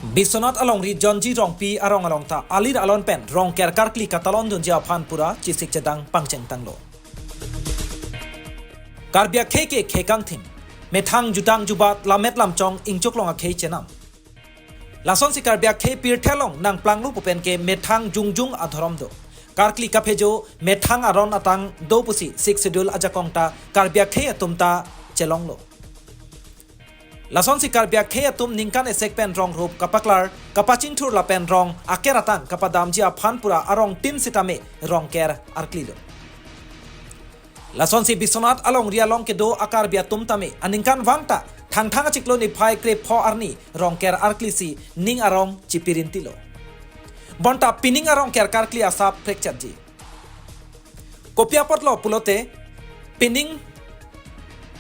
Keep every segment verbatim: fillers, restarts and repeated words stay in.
Biswanath alongri Jonji Rongpi arong along ta alir alon pen Rongker karkli katalon dunji aphan pura chesik chedang pangcheng tanglo. Karbi akhei ke khei kangthim, methang jutang jubat lamet lamchong ingchuk long akhei chenam. Lasonsi Karbi akhei pirthe along nangplanglo pu pen ke methang jungjung adhorom do. Karkli kaphejo methang aron atang do pusi Sixth Schedule ajakong ta Karbi akhei atum ta chelonglo. Lasonsi Karbi akhei atum ningkan esek pen rong rup kapaklar, kapachingthur lapen rong aker atang kapadamji aphan pura arong tin sitame Rongker arklilo. Lasonsi Biswanath alongri along kedo a-Karbi atum tame aningkanvang ta Thangthang achiklo niphai krepho arni Rongker arklisi ning arong chipirintilo. Bonta pining a-Rongker karkli asap phrekchatji. Kopi apotlo pulote, pining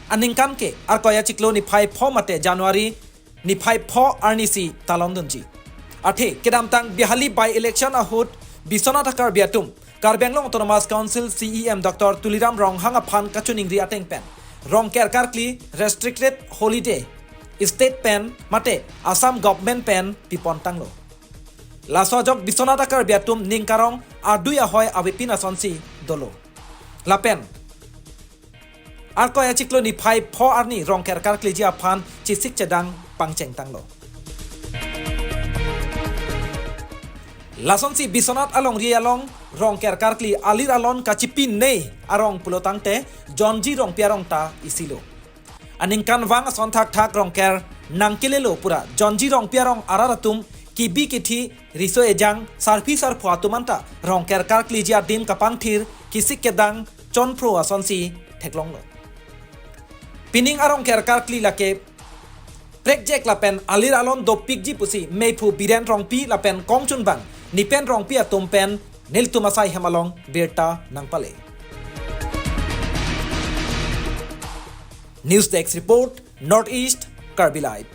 aningkan ke Arkoi achiklo niphai pho mate January niphai pho arnisi talon dunji. Athe kedamtang Bihali by-election ahut Biswanath a-Karbi atum Karbi Anglong Autonomous Council C E M Doctor Tuliram Ronghang aphan kachiningri ateng pen Rongker karkli restricted holiday state pen mate Assam government pen pipon tanglo. Laso ajok Biswanath a-Karbi atum ning karong adui ahoi avepin asonsi dolo. Lapen Arkoi achiklo niphai pho arni Rongker karkliji aphan chesik chedang pangcheng tanglo. Lasonsi Biswanath alongri along Rongker karkli alir alon kachipinei arong pulo tangte Jonji Rongpi arong ta isilo. Aningkanvang ason thakthak Rongker nangkelelo pura Jonji Rongpi arong arat atum kibi kithi riso ejang sarpi sarpo atum anta Rongker karkliji adim kapangthir kesik kedang chonphro asonsi theklonglo. Pining a-Rongker karkli lake prekjek lapen alir alon dopikji pusi meiphu Biren Rongpi lapen kongchunbang Nipen Rongpi atum pen nelitum asai hem along birta nangpale. News Desk Report, North East Karbi Live.